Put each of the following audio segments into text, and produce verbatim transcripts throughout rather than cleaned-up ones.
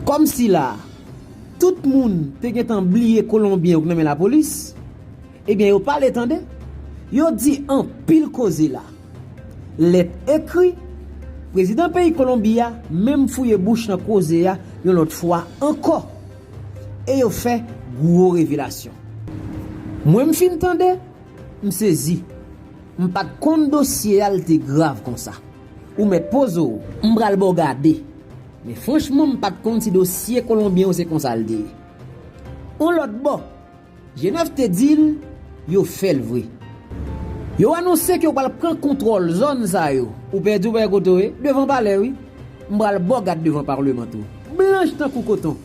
Kòmsi la, tout moun te gentan bliye Kolonbyen yo k nan men lapolis, ebyen, yo pale tande. Yo di anpil koze la. Lèt ekri, prezidan peyi Kolonbi a menm fouye bouch nan koze a yon lòt fwa ankò. E yo fè gwo revelasyon. Mwen m fin tande, m sezi. M pa t konn dosye a l te grav konsa. Ou mèt poze w, m pral ba w gade. Men franchman, m pa t konn si dosye Kolonbyen yo se konsa l te ye. On lòt bò, G nèf te di l, yo fè l vre. Yo anonse ke yo pral pran kontwòl zòn sa yo. Ou pèdi, ou pa wè kote w ye? Devan palè, wi. M pral ba w gad devan palman tou. Blanch tankou koton.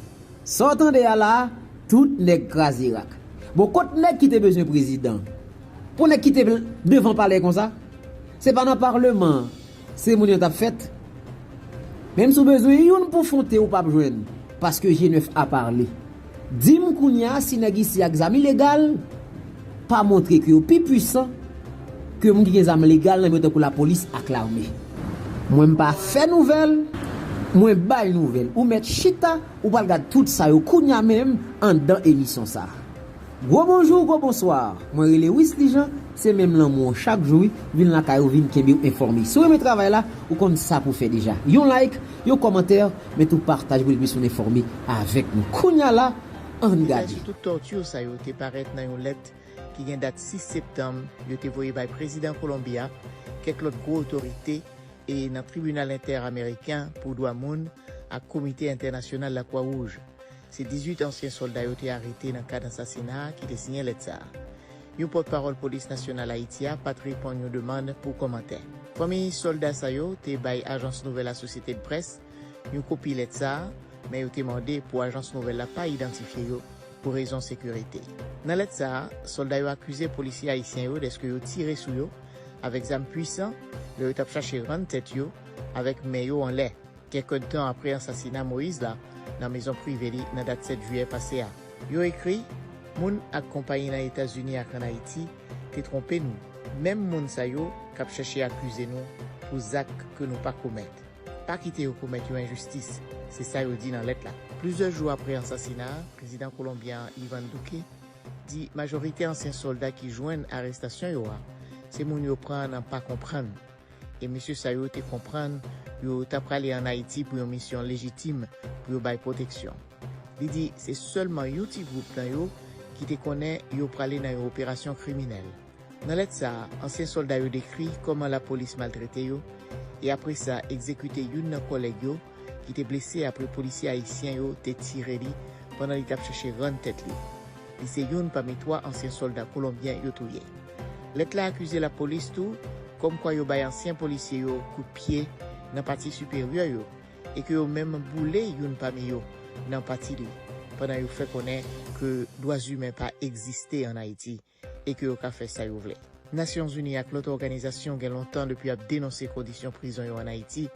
Sa w tande a la a, tout nèg kraze rak. Bon, kot nèg ki te bezwen prezidan? Pou nèg kite devan palè konsa? Se pa nan palman an se moun yo t ap fèt? Menm si w bezwen youn pou fwonte, ou p ap jwenn, paske G nèf a pale. Di m kounye a si nèg isi ak zam ilegal pa montre ke yo pi pwisan ke moun ki gen zam legal nan men yo tankou lapolis ak lame. Mwen m pa fè nouvèl, mwen bay nouvèl. Ou mèt chita, ou pral gad tout sa yo kounye a menm anndan emisyon sa a. Gwo bonjou, gwo bonswa. Mwen rele Wisly Jean, se menm lanmou an chak jou wi, vin lakay ou, vin kenbe w enfòme. Si w renmen travay la, ou konn sa pou w fè deja. Yon like, yon kòmantè, men tou pataje pou l plis moun enfòme avèk nou. Kounye a la, ann gade. Lizaj sou tout tòti sa yo te parèt nan yon lèt ki gen dat sis septanm yo te voye bay prezidan Kolonbi a, kèk lòt gwo otorite e nan Tribinal Entèameriken pou Dwa Moun ak Komite Entènasyonal Lakwa Wouj. Se dizuit ansyen sòlda yo te arete nan kad ansasina a ki te siyen lèt sa a. Yon pòtpawòl Polis Nasyonal Ayiti a pa t reponn yon demann pou kòmantè. Fanmi sòlda sa yo te bay ajans nouvèl Associated Press yon kopi lèt sa a, men yo te mande pou ajans nouvèl la pa idantifye yo pou rezon sekirite. Nan lèt sa a, sòlda yo akize polisye ayisyen yo dèske yo tire sou yo avèk zam pwisan lè yo t ap chache rann tèt yo avèk men yo anlè, kèk èdtan apre ansasina Moïse la nan mezon prive li nan dat sèt jiyè pase a. Yo ekri, moun ak konpayi nan Etazini ak ann Ayiti te twonpe nou. Menm moun sa yo k ap chèche akize nou pou zak ke nou pa komèt. Pa kite yo komèt yon enjistis, se sa yo di nan lèt la. Plizyè jou apre ansasina a, prezidan kolonbyen an, Iván Duque, di majorite ansyen sòlda ki jwenn arestasyon yo a, se moun yo pran nan pa konprann. E mesye sa yo te konprann yo ta prale ann Ayiti pou yon misyon lejitim pou yo bay pwoteksyon. Li di se sèlman yon ti gwoup nan yo ki te konnen yo prale nan yon operasyon kriminèl. Nan lèt sa a, ansyen sòlda yo dekri kòman lapolis maltrete yo e apre sa egzekite youn nan kòlèg yo ki te blese apre polisye ayisyen yo te tire li pandan li t ap chèche rann tèt li. Li se youn pami twa ansyen sòlda kolonbyen yo touye. Lèt la akize lapolis tou kòmkwa yo bay ansyen polisye yo kout pye nan pati siperyè yo e ke yo menm boule youn pami yo nan pati li, pandan yo fè konnen ke dwa imen pa egziste ann Ayiti e ke yo ka fè sa yo vle. Nasyonzini ak lòt òganizasyon gen lontan depi ap denonse kondisyon prizon yo ann Ayiti.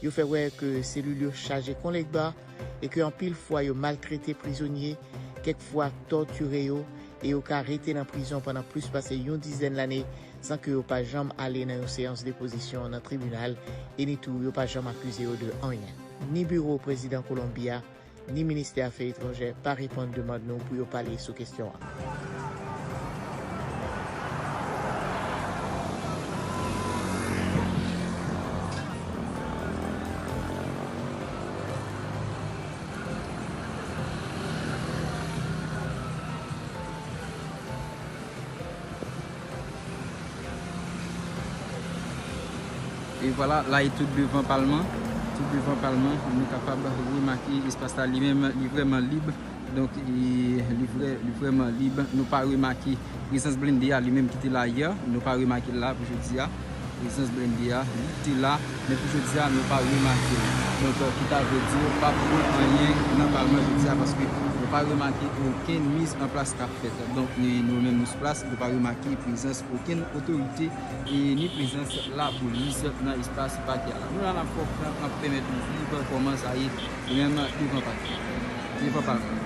Yo fè wè ke selil yo chaje kon legba e ke anpil fwa yo maltrete prizonye, kèk fwa tòtire yo, e yo ka rete nan prizon pandan plis pase yon dizèn lane san ke yo pa janm ale nan yon seyans depozisyon nan tribinal, e ni tou yo pa janm akize yo de anyen. Ni biwo prezidan Kolonbi a, ni ministè afè etranjè pa reponn demann nou pou yo pale sou kesyon an. E vwala, la e tout devan palman, tout devan palman, nou kapab remake espas la li menm, li vrèman lib. Donk, e, li vrè, li vrèman lib. Nou pa remake prezans blende a li menm ki te la yè. Nou pa remake l la pou jodi a. Prezans blende a, li te la, men pou jodi a, nou pa remake l. Donk, ki ta vle di, pa pran anyen nan palman jodi a, paske nou pa remake okenn miz an plas k ap fèt. Donk, ni nou menm nou sou plas, nou pa remake prezans okenn otorite e ni prezans lapolis nan espas pakè a la. Nou la n ap fè w pran, n ap pèmèt nou viv kòman sa ye, se menm devan pakè, devan palman.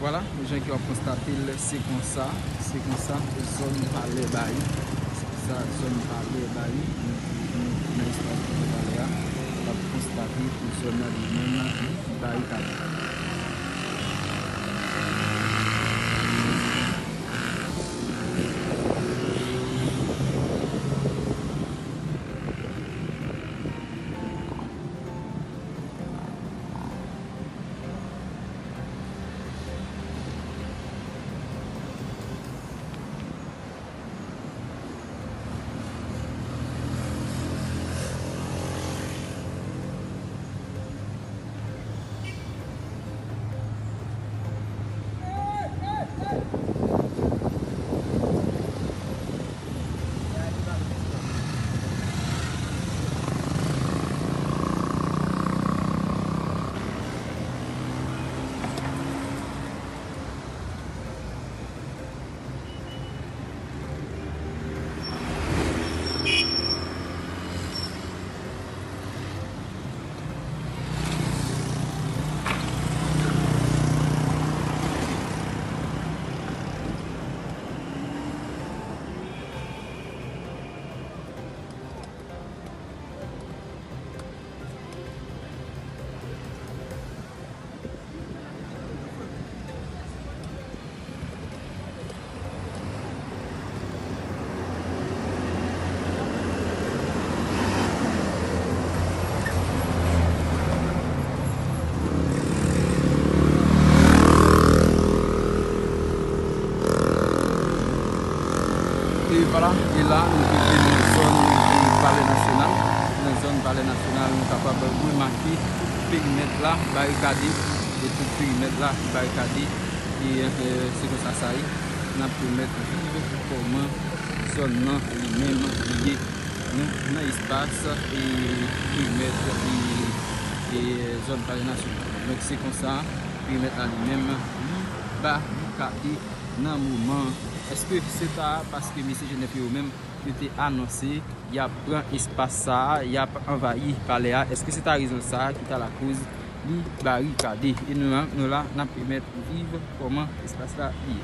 Vwala, jan ke w ap konstate l, se konsa, se konsa zòn Palè Bayi, se konsa zòn Palè Bayi, nou, nou, nou nan espas Palè a, w ap konstate zòn nan li menm li barikade. E vwala, e la, nou rive nan zòn Palè Nasyonal. Nan zòn Palè Nasyonal, nou kapab remake tout perimèt la barikade, e tout perimèt la barikade, e, e, se konsa sa ye. N ap pèmèt viv kòman zòn nan li menm li ye. Nou nan espas, e, perimèt, e, e, zòn Palè Nasyonal. Donk, se konsa perimèt la li menm li barikade nan moman. Èske se ta paske mesye Jenèf yo menm yo te anonse y ap pran espas sa a, y ap anvayi palè a? Èske se ta rezon sa a ki ta lakoz li barikade? E nou la, nou la, n ap pèmèt viv kòman espas la ye.